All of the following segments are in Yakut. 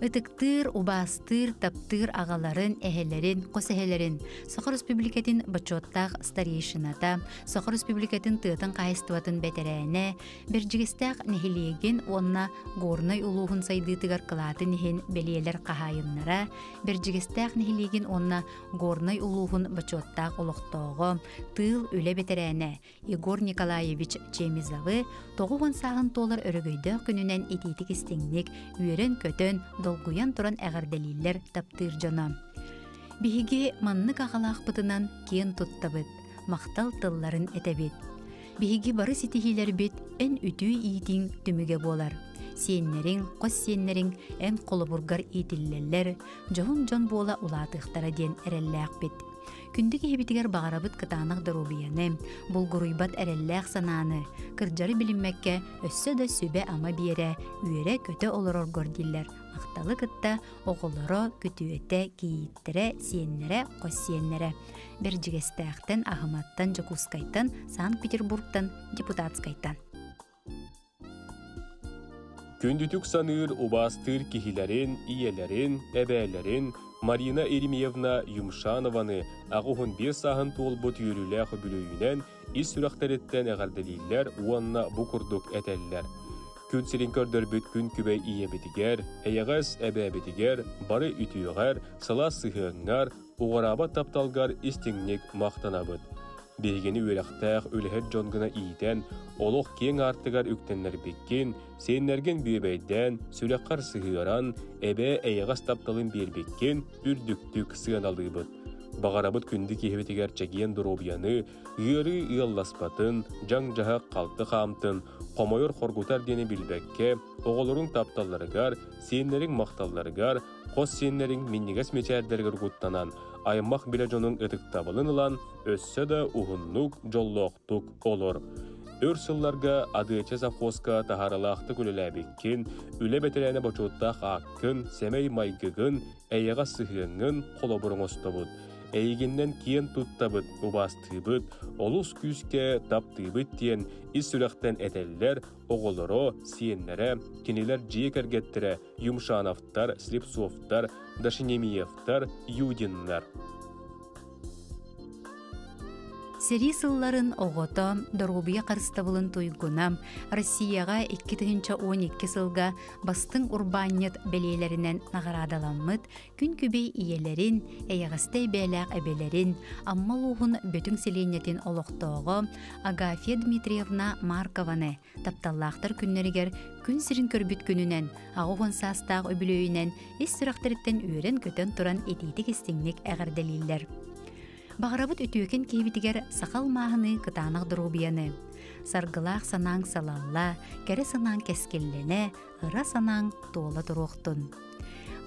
Ытыктыыр, убаастыыр, таптыыр аҕаларын, эһэлэрин, хос эһэлэрин Саха Республикатын бочуоттаах старейшината, Саха Республикатын тыатын хаһайыстыбатын бэтэрээнэ, Бэрдьигэстээх нэһилиэгин уонна Горнай улууһун сайдыытыгар кылаатын иһин бэлиэлэр хаһаайыннара, Бэрдьигэстээх нэһилиэгин уонна Горнай улууһун бочуоттаах олохтооҕо, тыыл үлэ бэтэрээнэ Егор Николаевич Чемизовы 90 сааһын туолар өрөгөйдөөх күнүнэн итиитик-истиҥник, үөрэн-көтөн, долгуйан туран эҕэрдэлииллэр таптыыр дьоно. Биһиги маннык аҕалаахпытынан киэн туттабыт, махтал тылларын этэбит. Биһиги бары ситиһиилэрбит эн үтүө иитиҥ түмүгэ буолар. Сиэннэриҥ, хос сиэннэриҥ эн холобургар иитиллэллэр, дьоһун дьон буола улаатыахтара диэн эрэллээхпит. Күндү киһибитигэр баҕарабыт кытаанах доруобуйаны, булгуруйбат эрэллээх санааны, кырдьары билиммэккэ өссө да сүбэ-ама биэрэ, үөрэ-көтө олороргор дииллэр махталы кытта оҕолоро, күтүөтэ, кийииттэрэ, сиэннэрэ, хос сиэннэрэ. Бэрдьигэстээхтэн, Аһыматтан, Дьокуускайтан, Санкт-Петербургтан, Депутатскайтан. Күндүтүк саныыр, убаастыыр киһилэрин, ийэлэрин, эбээлэрин Марина Еремеевна Юмшанованы 85 сааһын туолбут үөрүүлээх үбүлүөйүнэн ис сүрэхтэриттэн эҕэрдэлииллэр уонна бу курдук этэллэр. Күн сирин көрдөрбүт күн күбэй ийэбитигэр, эйэҕэс эбээбитигэр, бары үтүөҕэр, сылаас сыһыаҥҥар, уҕараабат тапталгар истиҥник махтанабыт. Биһигини үөрэхтээх үлэһит дьон гына иитэн, олох киэҥ аартыгар үктэннэрбиккин, сиэннэргин бүөбэйдээн, сүрэххэр сыһыаран, эбээ эйэҕэс тапталын биэрбиккин үрдүктүк сыаналыыбыт. Баҕарабыт күндү киһибитигэр чэгиэн доруобуйаны, ыарыы ыалласпатын, дьаҥ-дьаһах халты хаамтын, хомойор-хоргутар диэни билбэккэ, оҕолоруҥ тапталларыгар, сиэннэриҥ махталларыгар, хос сиэннэриҥ минньигэс мичээрдэригэр угуттанан, аймах билэ дьонуҥ ытыктабылын ылан, өссө да уһуннук, дьоллоохтук олор. Өр сылларга Адыача совхозка таһаарылаахтык үлэлээбиккин, үлэ бэтэрээнэ бочуоттаах ааккын, сэмэй майгыгын, эйэҕэс сыһыаҥҥын холобур оҥостобут. Эйигиннэн киэн туттабыт, убаастыыбыт, олус күүскэ таптыыбыт диэн ис сүрэхтэн этэллэр оҕолоро, сиэннэрэ, кинилэр дьиэ кэргэттэрэ Юмшановтар, Слепцовтар, Дашинемиевтар, Юдиннар. Сэрии сылларын оҕото, доруобуйа харыстабылын туйгуна, Россияҕа 2012 сылга бастыҥ урбаанньыт бэлиэлэринэн наҕараадаламмыт күн күбэй ийэлэрин, эйэҕэстэй бэйэлээх эбэлэрин, Амма улууһун Бөтүҥ сэлиэнньэтин олохтооҕо Агафья Дмитриевна Маркованы тапталлаахтар күннэригэр күн сирин көрбүт күнүнэн, 80 саастаах үбүлүөйүнэн ис сүрэхтэриттэн үөрэн-көтөн туран итиитик-истиҥник эҕэрдэлииллэр. Баҕарабыт үтүөкэн киһибитигэр саха алмааһыныы кытаанах доруобуйаны, саргылаах санааҥ салалла, кэрэ санааҥ кэскиллэнэ, ыра санааҥ туола туруохтун.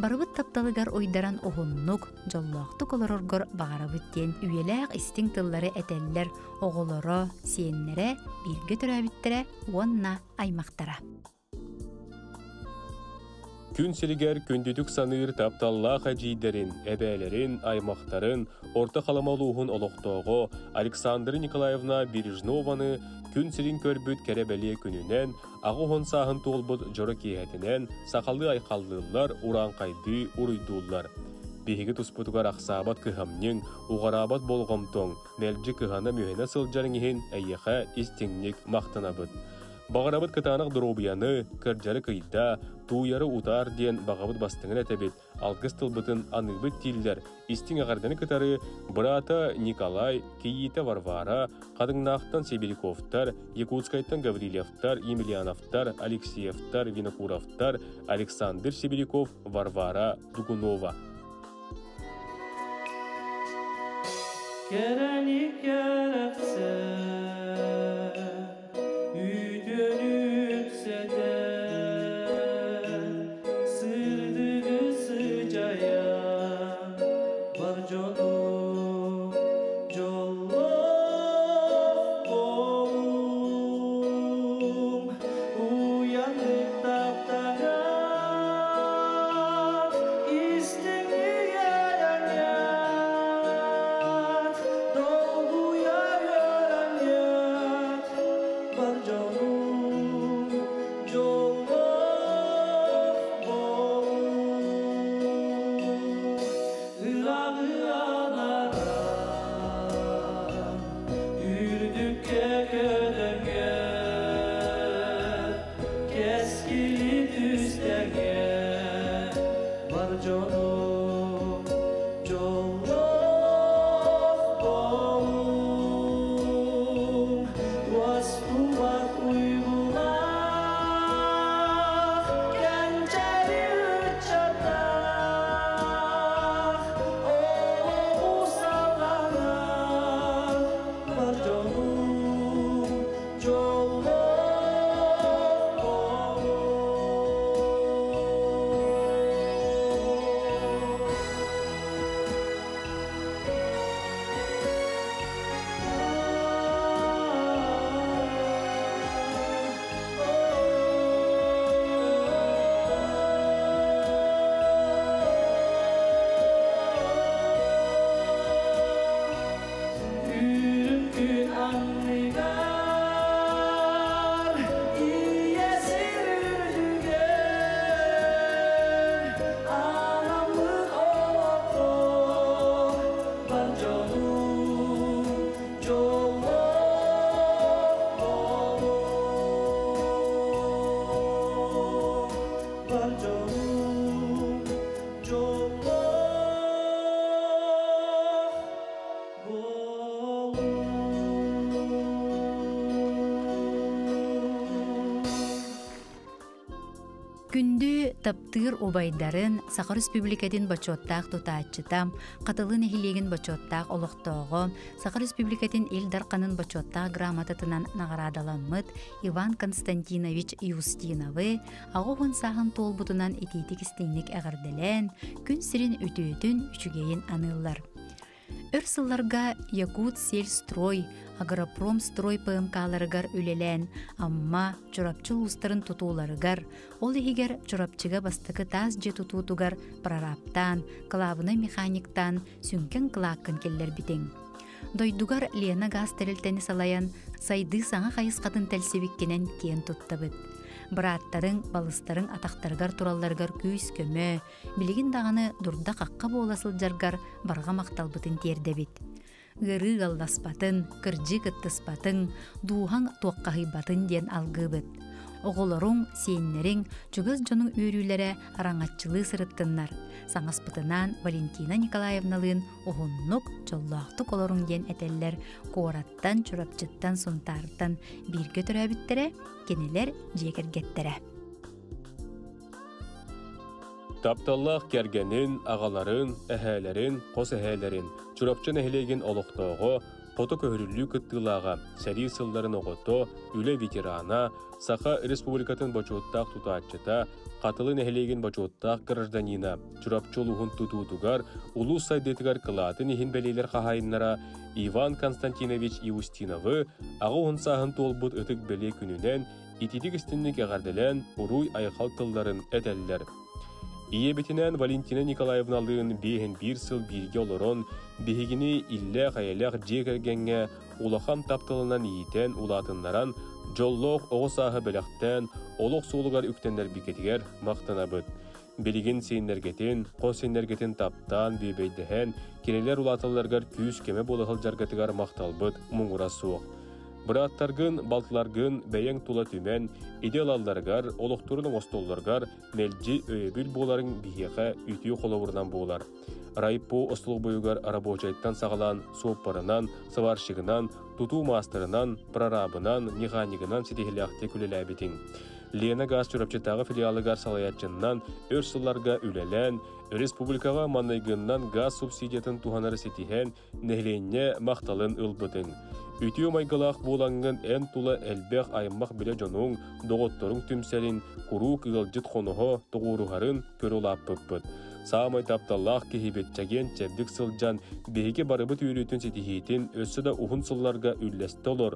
Барыбыт тапталыгар уйдаран уһуннук, дьоллоохтук олороргор баҕарабыт диэн үйэлээх истиҥ тыллары этэллэр оҕолоро, сиэннэрэ, бииргэ төрөөбүттэрэ уонна аймахтара. Күн сиригэр күндүтүк саныыр тапталлаах эдьиийдэрин, эбээлэрин, аймахтарын, Орто Халыма улууһун олохтооҕо Александра Николаевна Бережнованы күн сирин көрбүт кэрэ-бэлиэ күнүнэн, 80 сааһын туолбут дьоро киэһэтинэн сахалыы айхаллыыллар, урааҥхайдыы уруйдууллар. Биһиги туспутугар ахсаабат кыһамньыҥ, уҕараабат болҕомтоҥ, мэлдьи кыһана-мүһэнэ сылдьарыҥ иһин эйиэхэ истиҥник махтанабыт. Баҕарабыт кытаанах доруобуйаны, кырдьары кыйда, тууйары утаар диэн баҕабыт бастыҥын этэбит, алгыс тылбытын аныыбыт дииллэр истиҥ эҕэрдэни кытары быраата Николай, кийиитэ Варвара, Хатыҥнаахтан Сибиряковтар, Якутскайтан Гаврильевтар, Емельяновтар, Алексеевтар, Винокуровтар, Александр Сибиряков, Варвара Дугунова. Кэрэни кэрэхсэ Үтүөнү үксэтэн, сырдыгы сыдьайан, бар дьону дьоллоох буолуҥ, уйаннык таптаһан, истиҥ иэйэҥҥит, долгуйа үөрэҥҥит. Күндү таптыыр убайдарын Саха Республикатын бочуоттаах тутааччыта, Хатылы нэһилиэгин бочуоттаах олохтооҕо, Саха Республикатын Ил Дарханын бочуоттаах грамотатынан наҕараадаламмыт Иван Константинович Иустиновы 80 сааһын туолбутунан итиитик-истиҥник эҕэрдэлээн, күн сирин үтүөтүн, үчүгэйин аныыллар. Өр сылларга Якутсельстрой, Агропромстрой ПМК-ларыгар үлэлээн, Амма, Чурапчы улуустарын тутууларыгар, ол иһигэр Чурапчыга бастакы таас дьиэ тутуутугар прорабтаан, кылаабынай механиктаан сүҥкэн кылааккын киллэрбитиҥ. Дойдугар Лена гаас тэрилтэни салайан, сайдыы саҥа хайысхатын тэлсибиккинэн киэн туттабыт. Бырааттарыҥ, балыстарыҥ атахтарыгар туралларыгар күүс-көмө, Билигин даҕаны дурда-хахха буола сылдьаргар барҕа махталбытын тиэрдэбит. Ыарыы ыалласпатын, кырдьыы кыттыспатыҥ, дууһаҥ туоххаһыйбатын диэн алгыыбыт. Оҕолоруҥ, сиэннэриҥ, чугас дьонуҥ үөрүүлэрэ араҥаччылыы сырыттыннар. Саҥаспытынаан Валентина Николаевналыын уһуннук, дьоллоохтук олоруҥ диэн этэллэр куораттан, Чурапчыттан, Сунтаартан бииргэ төрөөбүттэрэ, кинилэр дьиэ кэргэттэрэ. Тапталлаах кэргэнин, аҕаларын, эһээлэрин, хос эһээлэрин, Чурапчы нэһилиэгин олохтооҕо, хоту көһөрүллүү кыттыылааҕа, сэрии сылларын оҕото, үлэ ветерана, Саха Республикатын бочуоттаах тутааччыта, Хатылы нэһилиэгин бочуоттаах гражданина, Чурапчы улууһун тутуутугар, улуус сайдыытыгар кылаатын иһин бэлиэлэр хаһаайыннара Иван Константинович Иустиновы 80 сааһын туолбут ытык бэлиэ күнүнэн Ититик истинник эҕэрдэлээн уруй-айхал тылларын этэллэр. Ийэбитинээн Валентина Николаевналыын биэһин биир сыл бииргэ олорон, биһигини иллээх-эйэлээх дьиэ кэргэҥҥэ улахан тапталынан иитэн, улаатыннаран, дьоллоох оҕо сааһы бэлэхтээн, олох суолугар үктэннэрбиккитигэр махтанабыт. Билигин сиэннэргитин, хос сиэннэргитин таптаан, бүөбэйдэһэн, кинилэр улааталларыгар күүс-көмө буола сылдьаргытыгар махталбыт муҥура суох. Бырааттаргын, балтыларгын бэйэҥ тула түмэн, идэ ылалларыгар, олохторун оҥостоллоругар мэлдьи өйөбүл буоларыҥ биһиэхэ үтүө холобурунан буолар. Райпо остолобуойугар рабочайтан саҕалаан суоппарынан, сварщигынан, тутуу маастарынан, прорабынан, механигынан ситиһилээхтик үлэлээбитиҥ. Лена Газ Чурапчытааҕы филиалыгар салайааччыннан өр сылларга үлэлээн, республикаҕа маҥнайгыннан газ субсидиятын туһанары ситиһэн, нэһилиэнньэ махталын ылбытыҥ. Үтүө майгылаах буолаҥҥын эн тула элбэх аймах билэ дьонуҥ, доҕотторуҥ түмсэрин, куруук ыалдьыт хоноһо тоҕуоруһарын көрө улааппыппыт. Саамай тапталлаах киһибит чэгиэн-чэбдик сылдьан, биһиги барыбыт үөрүүтүн ситиһиитин өссө да уһун сылларга үллэстэ олор,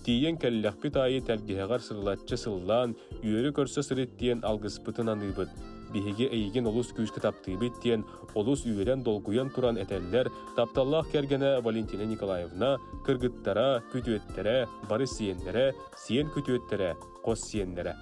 Тиийэн кэллэхпит аайы тэлгэһэҕэр сырылаччы сыллаан, үөрэ-көрсө сырыт диэн алгыспытын аныыбыт. Биһиги эйигин олус күүскэ таптыыбыт диэн олус үөрэн-долгуйан туран этэллэр тапталлаах кэргэнэ Валентина Николаевна, кыргыттара, күтүөттэрэ, бары сиэннэрэ, сиэн күтүөттэрэ, хос сиэннэрэ.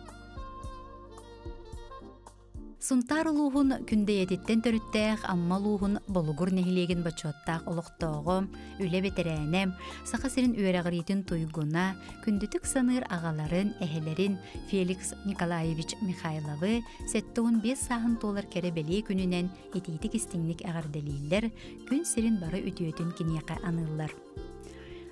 Сунтаар улууһун Күндэйэтиттэн төрүттээх Амма улууһун Болугур нэһилиэгин бочуоттаах олохтооҕо, үлэ бэтэрээнэ, Саха сирин үөрэҕириитин туйгуна, күндүтүк саныыр аҕаларын, эһэлэрин Феликс Николаевич Михайловы 75 сааһын туолар кэрэ бэлиэ күнүнэн итиитик-истиҥник эҕэрдэлииллэр, күн сирин бары үтүөтүн киниэхэ аныыллар.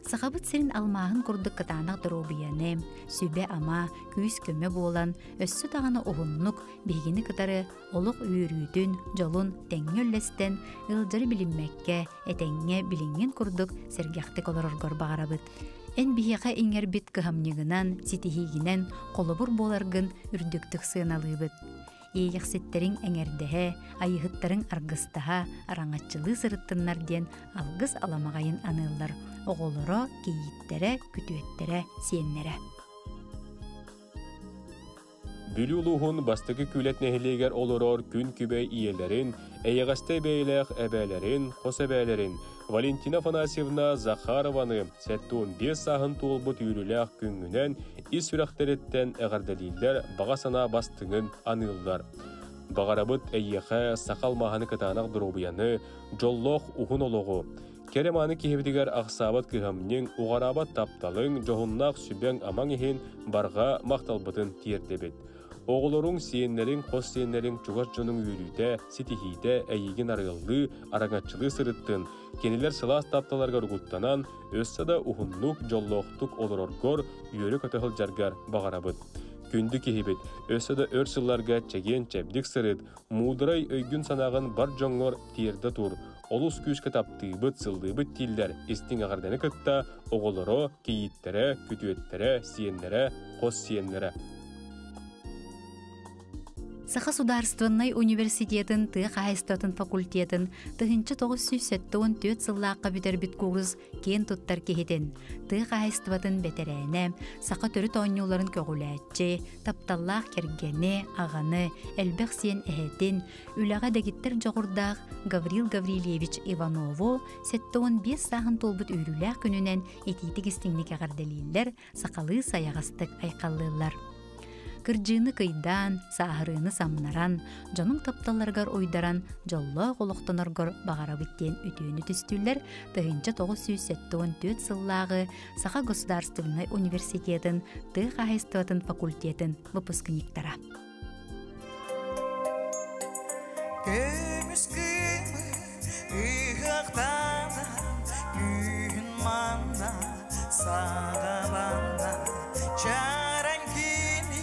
Сахабыт сирин алмааһын курдук кытаанах доруобуйаны, сүбэ-ама, күүс-көмө буолан, өссө даҕаны уһуннук биһигини кытары олох үөрүүтүн, дьолун тэҥҥэ үллэстэн, ыалдьары билиммэккэ, этэҥҥэ билиҥҥин курдук сэргэхтик олороргор баҕарабыт. Эн биһиэхэ иҥэрбит кыһамньыгынан, ситиһиигинэн холобур буоларгын үрдүктүк сыаналыыбыт. Иэйэхситтэриҥ эҥэрдэһэ, айыһыттарыҥ аргыстаһа, араҥаччылыы сырыттыннар диэн алгыс аламаҕайын аныыллар оҕолоро, кийииттэрэ, күтүөттэрэ, сиэннэрэ. Бүлүү улууһун Бастакы Күүлэт нэһилиэгэр олорор күн күбэй ийэлэрин, эйэҕэстэй бэйэлээх эбээлэрин, хос эбээлэрин Валентина Афанасьевна Захарованы 75 сааһын туолбут үөрүүлээх күҥҥүнэн ис сүрэхтэриттэн эҕэрдэлииллэр, баҕа санаа бастыҥын аныыллар. Баҕарабыт эйиэхэ саха алмааһыны кытаанах доруобуйаны, дьоллоох уһун олоҕу, кэрэ-мааны киһибитигэр ахсаабат кыһамньыҥ, уҕараабат тапталыҥ, дьоһуннаах сүбэҥ-амаҥ иһин барҕа махталбытын тиэрдэбит. Оҕолоруҥ, сиэннэриҥ, хос сиэннэриҥ чугас дьонуҥ үөрүүтэ, ситиһиитэ эйигин арыаллыы, араҥаччылыы сырыттын, кинилэр сылаас тапталарыгар угуттанан, өссө да уһуннук, дьоллоохтук олороргор, үөрэ-көтө сылдьаргар баҕарабыт. Күндү киһибит, өссө да өр сылларга чэгиэн-чэбдик сырыт, муударай өйгүн-санааҕын бар дьоҥҥор тиэрдэ тур, олус күүскэ таптыыбыт, сыллыыбыт дииллэр истиҥ эҕэрдэни кытта оҕолоро, кийииттэрэ, күтүөттэрэ, сиэннэрэ, хос сиэннэрэ. Саха судаарыстыбаннай университетын тыа хаһаайыстыбатын факультетын 1974 сыллаахха бүтэрбит курс киэн туттар киһитин, тыа хаһаайыстыбатын бэтэрээнэ, саха төрүт оонньууларын көҕүлээччи, тапталлаах кэргэни, аҕаны, элбэх сиэн эһэтин, үлэҕэ дэгиттэр дьоҕурдаах Гаврил Гаврильевич Иванову 75 сааһын туолбут үөрүүлээх күнүнэн итиитик истиҥник эҕэрдэлииллэр, сахалыы сайаҕастык айхаллыыллар. Кырдьыыны кыйдаан, сааһырыыны самнаран, дьонуҥ тапталларыгар уйдаран, дьоллоох олохтоноргор баҕарабыт диэн үтүөнү түстүүллэр 1974 сыллааҕы Саха государственнай университетын тыа хаһаайыстыбатын факультетын выпускниктара. Көмүс кыымы ыһыахтана, күн манна саҕаланна. Чараҥ кини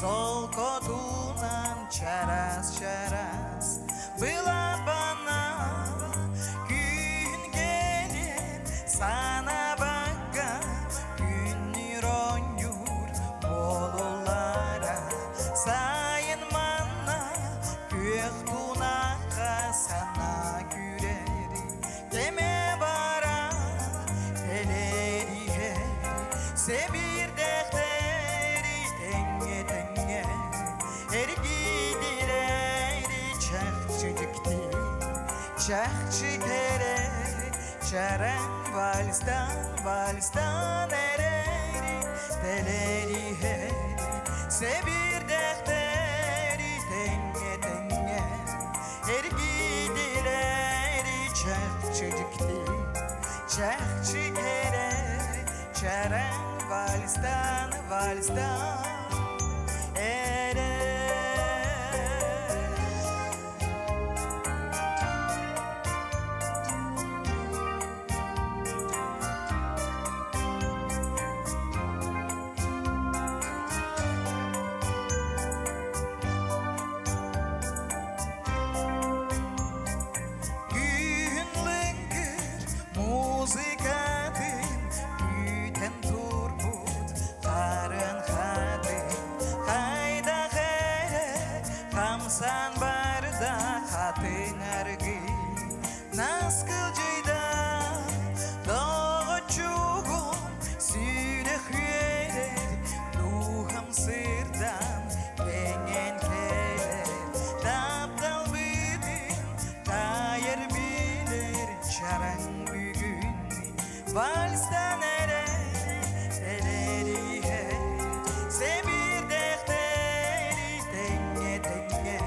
солкотунан чарас-чарас былапана күн кэлин санабакка күннүр оонньуур буолуллара сайын манна күөх тунахха сана күрэри кэмэ бара кэлэриһэ сэбирдэхтэри тэҥҥэ тэҥҥэ эргийдилэри чахчы дьикти чахчы кэрэ чараҥ вальстан вальстан эрэри тэлэриһэ сэбирдэхтэри тэҥҥэ тэҥҥэ эргийдилэри чахчы дьикти чахчы кэрэ чараҥ вальстан вальстан эрэ. Күн лыҥкыр музыкатын күүтэн турбут харын хатын хайдах эрэ хамсан барда хатыҥ аргый наскылдьыйда доҕоччугум сүрэх үөрэр дууһам сырдан кэҥээн кэлэр тапталбытын таайар билэр чараҥ бүгүн вальстан эрэри элэриһэ сэбирдэхтэри тэҥҥэ тэҥҥэ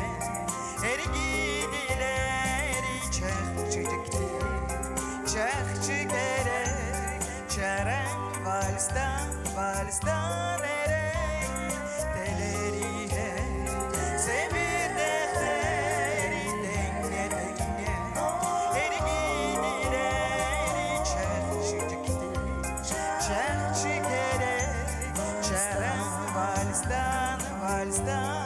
эргийдилэри чахчы дьикти чахчы кэрэ чараҥ вальстан вальстан эрэри тэлэриһэ сэбирдэхтэри тэҥҥэ тэҥҥэ эргийдилэри чахчы дьикти чахчы кэрэ чараҥ вальстан вальстан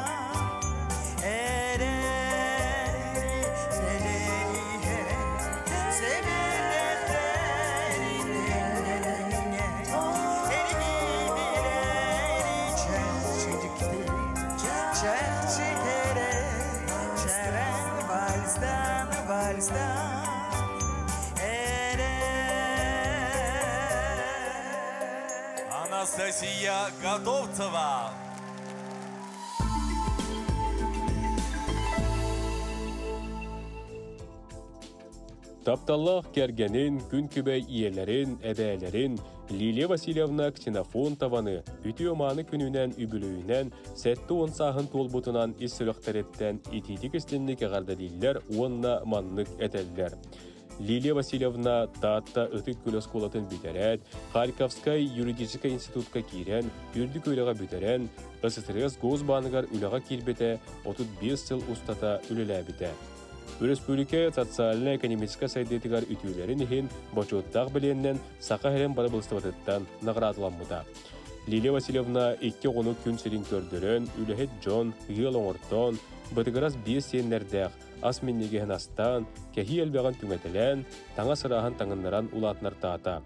эрэри тэлэриһэ сэбирдэхтэри тэҥҥэ тэҥҥэ эргийдилэри чахчы дьикти чахчы кэрэ чараҥ вальстан вальстан эрэ. Анастасия Готовцева. Тапталлаах кэргэнин, күн күбэй ийэлэрин, эбээлэрин Лилия Васильевна Ксенофонтованы үтүө-мааны күнүнэн үбүлүөйүнэн 70 сааһын туолбутунан ис сүрэхтэриттэн итиитик истинник эҕэрдэлииллэр уонна маннык этэллэр. Лилия Васильевна Таатта Ытык Күөл оскуолатын бүтэрээт, Харьковскай юридическай институтка киирэн, үрдүк үөрэҕи бүтэрэн, СССР Госбааныгар үлэҕэ киирбитэ 35 сыл устата үлэлээбитэ. Өрөспүүбүлүкэ социальнай-экономическай сайдыытыгар үтүөлэрин иһин бочуоттаах бэлиэннэн Саха сирин бырабыыталыстыбатыттан наҕараадаламмыта. Лилия Васильевна икки оҕону күн сирин көрдөрөн, үлэһит дьон, ыал оҥортоон, бытыгырас биэс сиэннэрдээх, ас минньигэһин астаан, кэһии элбэҕин түҥэтэлээн, таҥас ырааһын таҥыннаран улаатынартаата.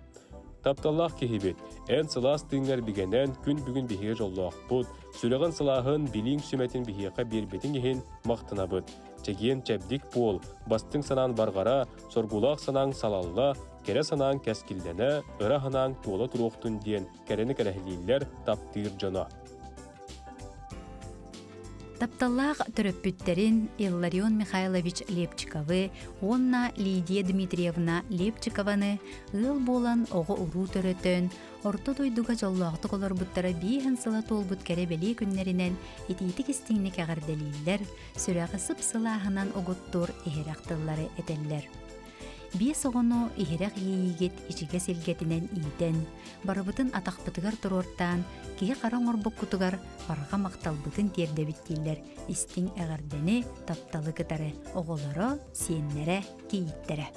Тапталлаах киһибит, эн сылаас тыыҥҥар бигэнэн, күн бүгүн биһиги дьоллоохпут, сүрэҕин сылааһын, билииҥ сүмэтин биһиэхэ биэрбитиҥ иһин махтанабыт. Чэгиэн чэбдик буол, бастыҥ санаан барҕара, соргулаах санааҥ салалла, кэрэ санааҥ кэскиллэнэ, ыра санааҥ туола туруохтун диэн кэрэни кэрэһилииллэр таптыыр дьоно. Тапталлаах төрөппүттэрин Илларион Михайлович Лепчиковы уонна Лидия Дмитриевна Лепчикованы ыал буолан оҕо-уруу төрөтөн, орто дойдуга дьоллоохтук олорбуттара биэһин сыла туолбут кэрэ-бэлиэ күннэринэн итиитик-истиҥник эҕэрдэлииллэр, сүрэҕи сып-сылааһынан угуттуур иһирэх тыллары этэллэр. Биэс оҕону иһирэх иэйиигит ичигэс илгэтинэн иитэн, барыбытын атахпытыгар туруортаан, киһи хара оҥорбуккутугар барҕа махталбытын тиэрдэбит дииллэр истиҥ эҕэрдэни, тапталы кытары оҕолоро, сиэннэрэ, кийииттэрэ.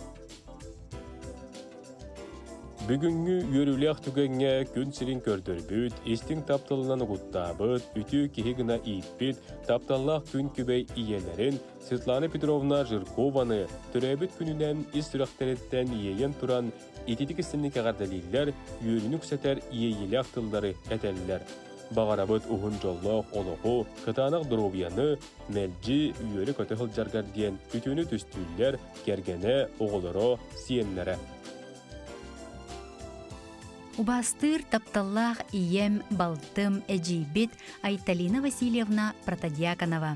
Бүгүҥҥү үөрүүлээх түгэҥҥэ күн сирин көрдөрбүт, истиҥ тапталынан угуттаабыт, үтүө киһи гына ииппит, тапталлаах күн күбэй ийэлэрин Светлана Петровна Жиркованы төрөөбүт күнүнэн ис сүрэхтэриттэн иэйэн туран ититик истинник эҕэрдэлииллэр, үөрүүнү үксэтэр иэйиилээх тыллары этэллэр. Баҕарабыт уһун дьоллоох олоҕу, кытаанах доруобуйаны, мэлдьи үөрэ-көтө сылдьаргар диэн үтүөнү түстүүллэр кэргэнэ, оҕолоро, сиэннэрэ. Убаастыыр тапталлаах ийэм, балтым, эдьиийбит Айталина Васильевна Протодьяконова.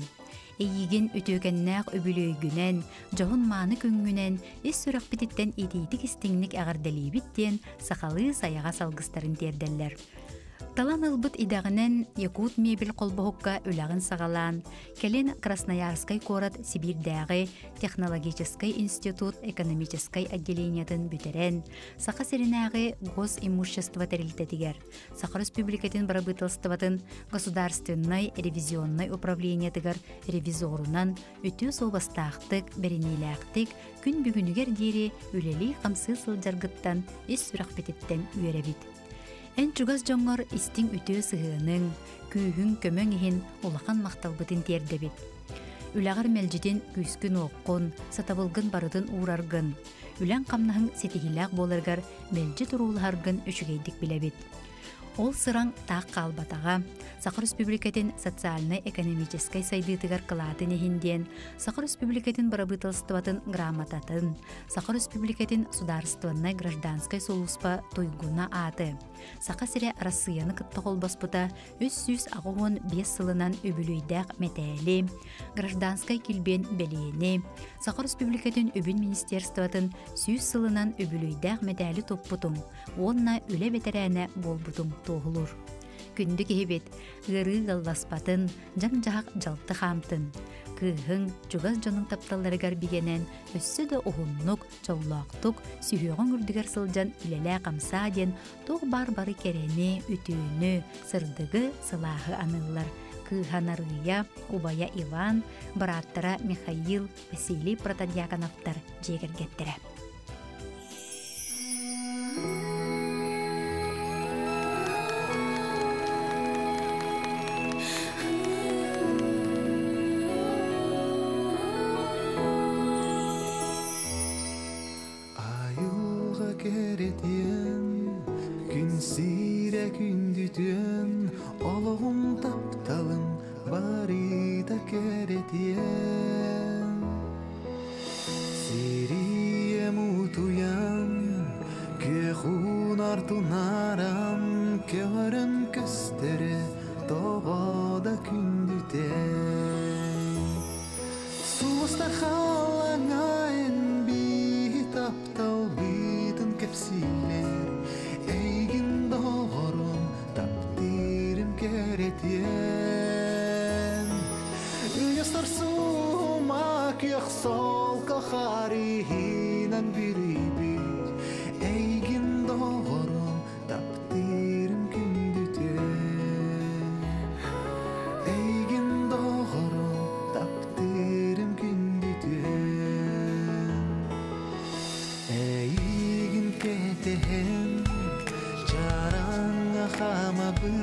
Эйиигин үтүөкэннээх үбүлүөйгүнэн, дьоһун-мааны күҥҥүнэн ис сүрэхпититтэн итиитик-истиҥник эҕэрдэлиибит диэн сахалыы сайаҕас алгыстарын тиэрдэллэр. Талан ылбыт идэҕинэн Якут мебель холбоһукка үлэҕин саҕалаан, кэлин Красноярскай куорат Сибиирдээҕи технологическай институт экономическай отделениетын бүтэрэн, Саха сиринээҕи госимущество тэрилтэтигэр, Саха Республикатын бырабыыталыстыбатын государственнай ревизионнай управлениетыгар ревизорунан үтүө суобастаахтык, бэриниилээхтик күн бүгүнүгэр диэри үлэлии-хамсыы сылдьаргыттан ис сүрэхпититтэн үөрэбит. Эн чугас дьоҥҥор истиҥ үтүө сыһыаныҥ, күүһүҥ, көмөҥ иһин улахан махталбытын тиэрдэбит. Үлэҕэр мэлдьитин күүскүн-уоххун, сатабылгын барытын уураргын, үлэҥ-хамнаһыҥ ситиһиилээх буоларыгар мэлдьи туруулаһаргын үчүгэйдик билэбит. Ол сыраҥ таах хаалбатаҕа, Саха Республикатын социальнай-экономическай сайдыытыгар кылаатын иһин диэн Саха Республикатын бырабыыталыстыбатын грамотатын, Саха Республикатын судаарыстыбаннай гражданскай сулууспа туйгуна ааты, Саха сирэ Арассыыйаны кытта холбоспута 385 сылынан үбүлүөйдээх мэтээли, гражданскай килбиэн бэлиэни, Саха Республикатын үбүн министерствотын 100 сылынан үбүлүөйдээх мэтээли туппутуҥ уонна үлэ бэтэрээнэ буолбутуҥ туоһулуур. Күндү киһибит, ыарыы ыалласпатын, дьаҥ-дьаһах дьалты хаамтын. Кыыһыҥ, чугас дьонуҥ тапталларыгар бигэнэн, өссө да уһуннук, дьоллоохтук, сүһүөҕүҥ үрдүгэр сылдьан үлэлээ-хамсаа диэн туох баар бары кэрэни, үтүөнү, сырдыгы, сылааһы аныыллар. Кыыһа Нарыйа, убайа Иван, бырааттара Михаил, Василий Протодьяконовтар дьиэ кэргэттэрэ. Айылҕа кэрэтиэн, күн сиирэ күндүтүөн, олоҕум тапталым барыта кэрэтиэн. Сирием утуйан, күөх уунар тунааран, көҕөрөн көстөрө тоҕо да күндүтэй. Сулустар халаҥайын биһи тапталбытын кэпсиилэр, эйигин доҕорум таптыырым кэрэтиэн. Үйэстэр сума күөх солко харыһынан бүрүйбүт, эйигин доҕорум таптыырым күндүтүн. Эйигин доҕорум таптыырым күндүтүн. Эйигин кэтэһэн, чараҥҥа хаамабын.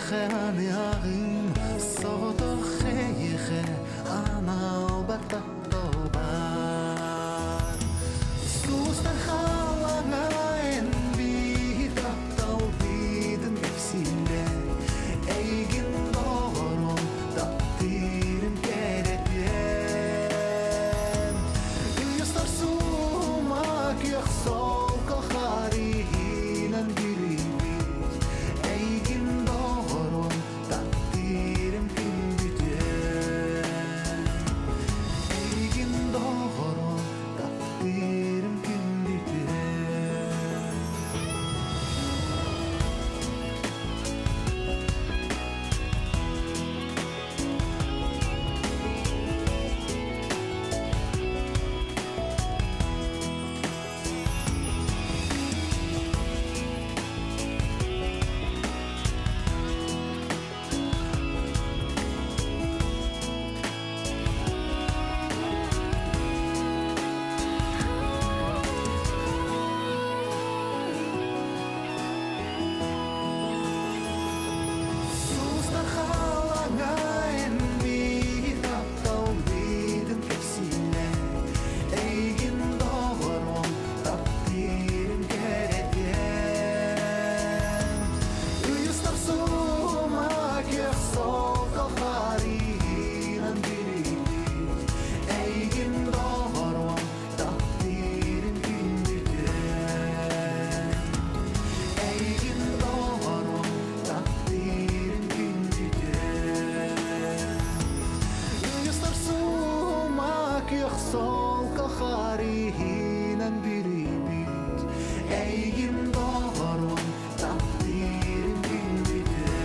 Эйиэхэ аныаҕым, соҕотох эйиэхэ аналбар таптал баар. Сулустар халлааҥҥа эн биир тапталбытын кэпсииллэр. Эйигин доҕорум, таптыырым кэрэтиэн. Ыйыстар суума күөх солко харыһынан бүрүйбүт. Эйигин доҕорум, таптыырым күндүтүөн. Эйигин доҕорум, таптыырым күндүтүөн. Сулустар халлааҥҥа эн биир тапталбытын кэпсииллэр. Эйигин доҕорум, таптыырым кэрэтиэн. Ыйыстар суома күөх солко харыынан бүрүйбүт. Эйигин доҕорум, таптыырым күндүтүөн. Эйигин доҕорум, таптыырым күндүтүөн. Ыйыстар суома күөх солко харыынан бүрүйбүт. Эйигин доҕорум, таптыырым күндүтүөн.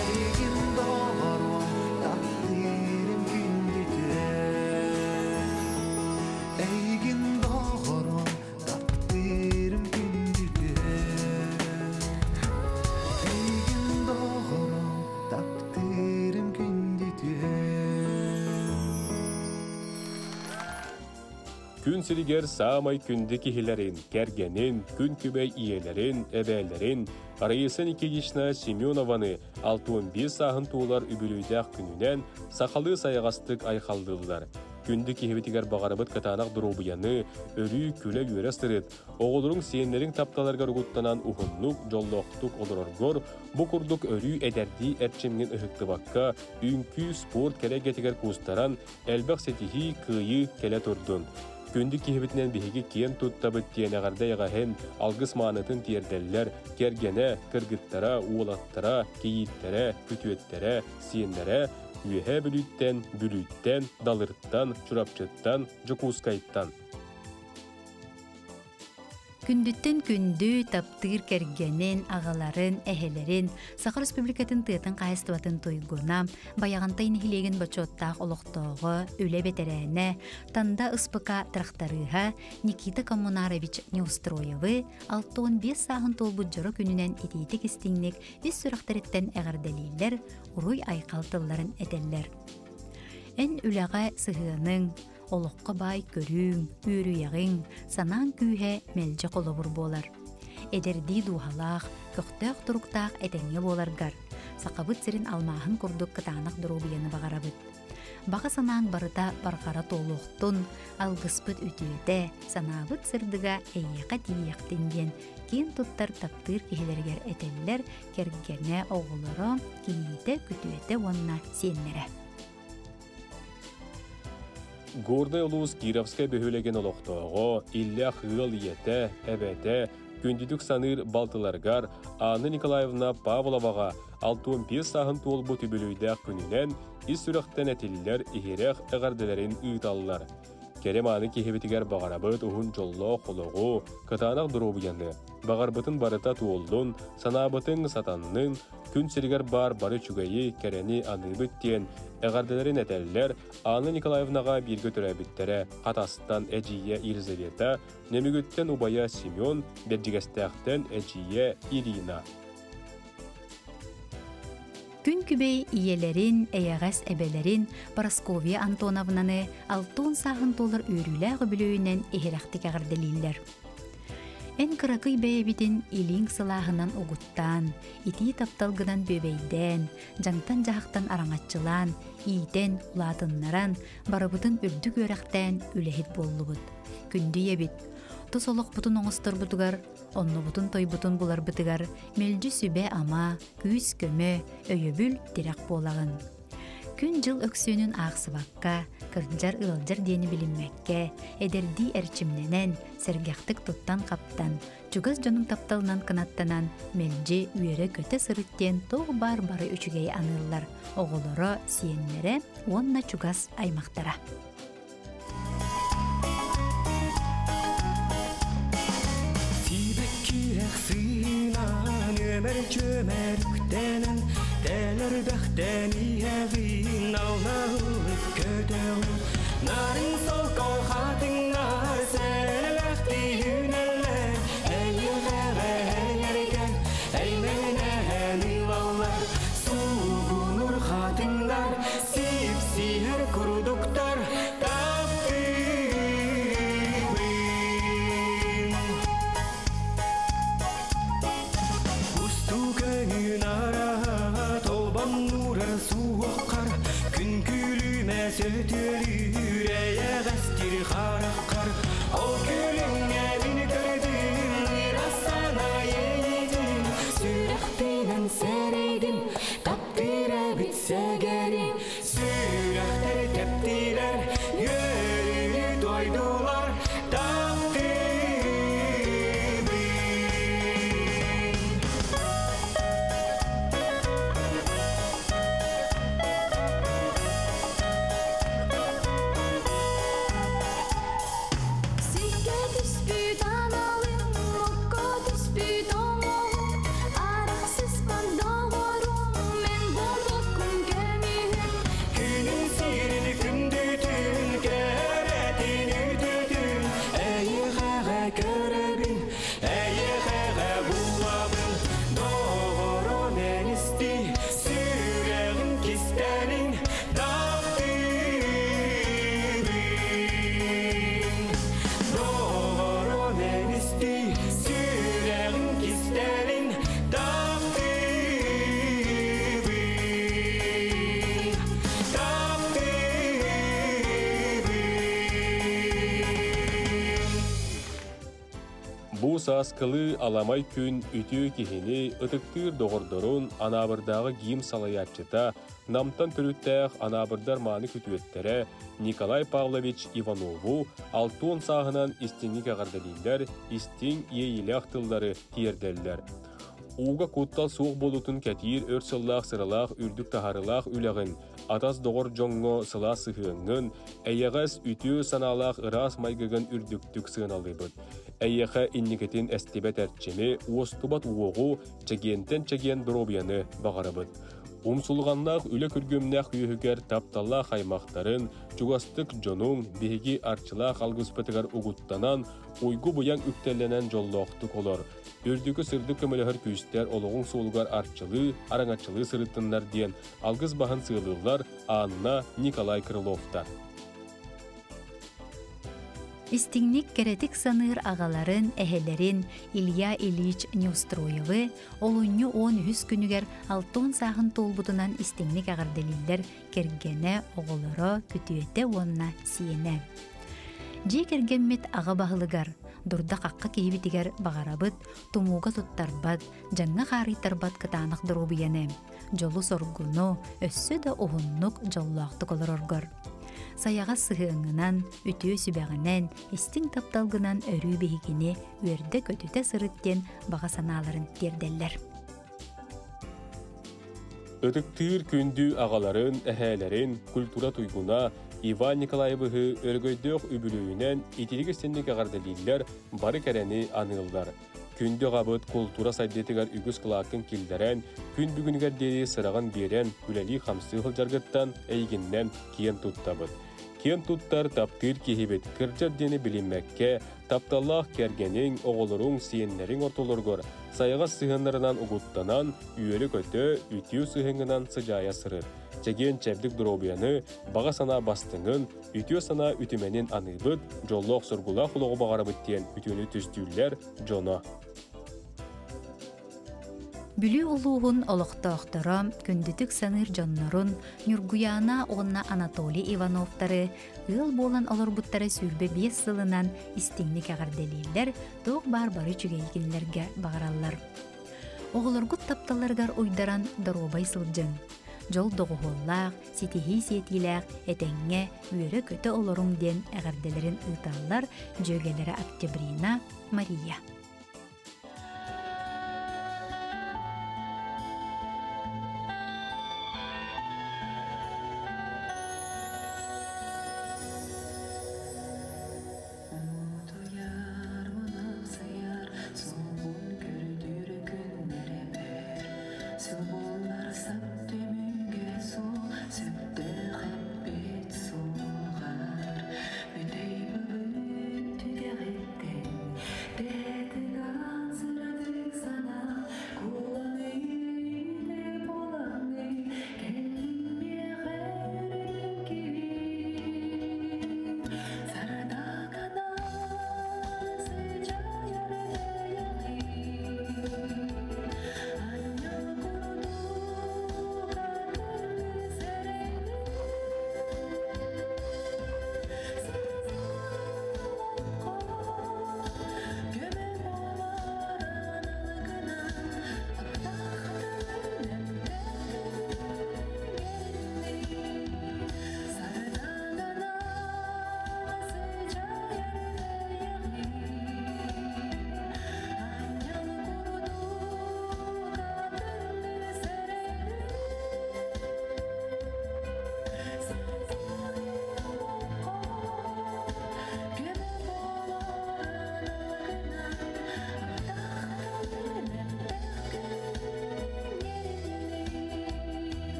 Эйигин доҕорум, таптыырым күндүтүөн. Эйигин доҕорум, таптыырым күндүтүөн. Эйигин доҕорум, таптыырым күндүтүөн. Күн сиригэр саамай күндү киһилэрин, кэргэнин, күн күбэй ийэлэрин, эбээлэрин Раиса Никитична Семенованы 65 сааһын туолар үбүлүөйдээх күнүнэн сахалыы сайаҕастык айхаллыыллар. Күндү киһибитигэр баҕарабыт кытаанах доруобуйаны, өрүү күлэ-үөрэ сырыт, оҕолоруҥ сиэннэриҥ тапталарыгар угуттанан уһуннук, дьоллоохтук олороргор, бу курдук өрүү эдэрдии эрчимҥин ыһыктыбакка, үҥкүү, спорт кэрэ эйгэтигэр куустаран, элбэх ситиһии, кыайыы кэлэ турдун. Күндү киһибитинэн биһиги киэн туттабыт диэн эҕэрдэ эйэҕэһин, алгыс маанытын тиэрдэллэр, кэргэнэ, кыргыттара, уолаттара, кийииттэрэ, күтүөттэрэ, сиэннэрэ Үөһээ Бүлүүттэн, Бүлүүттэн, Далыртан, Чурапчыттан, Дьокуускайтан. Күндүттэн күндү, таптыыр кэргэнин, аҕаларын, эһэлэрин, Саха Республикатын тыатын хаһаайыстыбатын туйгуна, Байаҕантай нэһилиэгин бочуоттаах олохтооҕо, үлэ бэтэрээнэ, Танда СПК тракторыыһа Никита Коммунарович Неустроевы 65 сааһын туолбут дьоро күнүнэн итиитик истиҥник ис сүрэхтэриттэн эҕэрдэлииллэр, уруй-айхал тылларын этэллэр. Эн үлэҕэ сыһыаныҥ, Олоххо баай көрүүҥ, үөрүйэҕиҥ, санааҥ күүһэ мэлдьи холобур буолар. Эдэрдии дууһалаах, көхтөөх туруктаах этэҥҥэ буоларгар, Сахабыт сирин алмааһын курдук кытаанах доруобуйаны баҕарабыт. Баҕа санааҥ барыта барҕара туолуохтун, алгыспыт үтүөтэ, санаабыт сырдыга эйиэхэ тиийиэхтин диэн киэн туттар таптыыр киһилэригэр этэллэр кэргэнэ, оҕолоро, кийиитэ, күтүөтэ уонна сиэннэрэ. Горнай улуус Кировскай бөһүөлэгин олохтооҕо, иллээх ыал ийэтэ, эбэтэ, күндүтүк саныыр балтыларыгар Анна Николаевна Павловаҕа 65 сааһын туолбут үбүлүөйдээх күнүнэн ис сүрэхтэн этиллэр иһирэх эҕэрдэлэрин ыыталлар. Кэрэ-мааны киһибитигэр баҕарабыт уһун дьоллоох олоҕу, кытаанах доруобуйаны, баҕарбытын барыта туоллун, санаабытыҥ сатаннын, күн сиригэр баар бары үчүгэйи, кэрэни аныыбыт диэн эҕэрдэлэрин этэллэр Анна Николаевнаҕа бииргэ төрөөбүттэрэ Хатастан эдьиийэ Елизавета, Нөмүгүттэн убайа Семен, Бэрдьигэстээхтэн эдьиийэ Ирина. Күн күбэй ийэлэрин, эйэҕэс эбэлэрин Парасковья Антоновнаны 60 сааһын туолар үөрүүлээх үбүлүөйүнэн иһирэхтик эҕэрдэлииллэр. Эн кыракый бэйэбитин илииҥ сылааһынан угуттаан, итии тапталгынан бүөбэйдээн, дьаҥтан-дьаһахтан араҥаччылаан, иитэн, улаатыннаран, барыбытын үрдүк үөрэхтээн үлэһит буоллубут. Күндү ийэбит, тус олохпутун оҥосторбутугар, оннубутун-тойбутун буларбытыгар мэлдьи сүбэ-ама, күүс-көмө, өйөбүл, тирэх буолаҕын. Күн-дьыл өксүөнүн аахсыбакка, кырдьар ыалдьар диэни билиммэккэ, эдэрдии эрчимнэнэн, сэргэхтик туттан-хаптан, чугас дьонуҥ тапталынан кынаттанан, мэлдьи үөрэ-көтө сырыт диэн туох баар бары үчүгэйи аныыллар оҕолоро, сиэннэрэ уонна чугас аймахтара. Сибэккирэх сыынан үөмэр чүөмэр үктэнэн тэлэр бэхтэн иһэҕин аллаһылык көтөҕүн нарын солко хатыҥнар сэлэхти үүнэллэр эйиэхэҕэ эҥэргэн эймэнэһэн ылаллар суугунур хатыҥнар сипсиһэр курдуктар таптыыбын. Устуу көҥүн араһа толбоннуурар суоххар күн күлүмэ сөтүөлүүр эйэҕэстир хараххар ол күлүҥҥэ мин көрдүм ырасана иэйдим сүрэхпинэн сэрэйдим таптыыр эбит сэгэрим сүрэхтэр тэптилэр үөрүүнү дойдулар таптыыбын. Сиргэ түспүт аналым, окко түспүт оҥоһум, арахсыспат доҕорум, мен буолбуккун көмүһүм. Күнүн сирин күндүтүн, кэрэтин үтүтүн, эйиэхэҕэ көрөбүн, эйиэхэҕэ булабын. Доҕорум эн истий, сүрэҕим кистэлин таптыыбын. Доҕорум эн истий, сүрэҕим кистэлин таптыыбын. Таптыыбын. Бу сааскылыы аламай күн үтүө киһини ытыктыыр доҕордорун Анаабырдааҕы ГИМ салайааччыта, Намтан төрүттээх Анаабырдар мааны күтүөттэрэ Николай Павлович Иванову 60 сааһынан истиҥник эҕэрдэлииллэр, истиҥ иэйиилээх тыллары тиэрдэллэр. Ууга куттал суох буолуутун кэтиир өр сыллаах сыралаах үрдүк таһаарыылаах үлэҕин, атас-доҕор дьоҥҥо сылаас сыһыаҥҥын, эйэҕэс, үтүө санаалаах ыраас майгыгын үрдүктүк сыаналыыбыт. Эйиэхэ инникитин эстибэт эрчими, уостубат уоҕу, чэгиэнтэн чэгиэн доруобуйаны баҕарабыт. Умсулҕаннаах үлэ күргүөмнээх үөһүгэр тапталлаах аймахтарын, чугастык дьонуҥ, биһиги арчылаах алгыспытыгар угуттанан, уйгу-быйаҥ үктэллэнэн дьоллоохтук олор. Үрдүкү сырдык көмөлөһөр күүстэр олоҕуҥ суолугар арчылыы, араҥаччылыы сырыттыннар диэн алгыс баһын сыалыыллар Анна, Николай Крыловтар. Истиҥник кэрэтик саныыр аҕаларын, эһэлэрин Илья Ильич Неустроевы олунньу 13 күнүгэр 60 сааһын туолбутунан истиҥник эҕэрдэлииллэр кэргэнэ, оҕолоро, күтүөтэ уонна сиэнэ. Дьиэ кэргэммит аҕа баһылыгар, дурда-хахха киһибитигэр баҕарабыт, тумууга туттарбат, дьаҥҥа хаарыйтарбат кытаанах доруобуйаны, дьолу-соргуну өссө да уһуннук дьоллоохтук олороргор. Сайаҕас сыһыаҥҥынан, үтүө сүбэҕинэн, истиҥ тапталгынан өрүү биһигини үөрдэ-көтүтэ сырыт диэн баҕа санааларын тиэрдэллэр. Ытыктыыр күндү аҕаларын, эһээлэрин, культура туйгуна Иван Николаевиһы өрөгөйдөөх үбүлүөйүнэн итирик истинник эҕэрдэлииллэр, бары кэрэни аныыллар. Күндү аҕабыт култуура сайдыытыгар үгүс кылааккын киллэрэн, күн бүгүнүгэр диэри сыраҕын биэрэн, үлэлии-хамсыы сылдьаргыттан эйигиннэн киэн туттабыт. Киэн туттар, таптыыр киһибит, кырдьар диэни билиммэккэ, тапталлаах кэргэниҥ, оҕолоруҥ, сиэннэриҥ ортолоругар сайаҕас сыһыаннарынан угуттанан, үөрэ-көтө, үтүө сыһыаҥҥынан сыдьаайа сырыт. Чэгиэн-чэбдик доруобуйаны, баҕа санаа бастыҥын, үтүө санаа үтүмэнин аныыбыт, дьоллоох-соргулаах олоҕу баҕарабыт диэн үтүөнү түстүүллэр дьоно. Бүлүү улууһун олохтоохторо күндүтүк саныыр дьоннорун Ньургуйаана уонна Анатолий Ивановтары ыал буолан олорбуттара 25 сылынан истиҥник эҕэрдэлииллэр, туох баар бары үчүгэйи кинилэргэ баҕараллар. Оҕолоргут тапталларыгар уйдаран доруобай сылдьыҥ. Дьол доҕуһуоллаах, ситиһии сиэтиилээх, этэҥҥэ, үөрэ-көтө олоруҥ диэн эҕэрдэлэрин ыыталлар дьүөгэлэрэ Октябрина, Мария.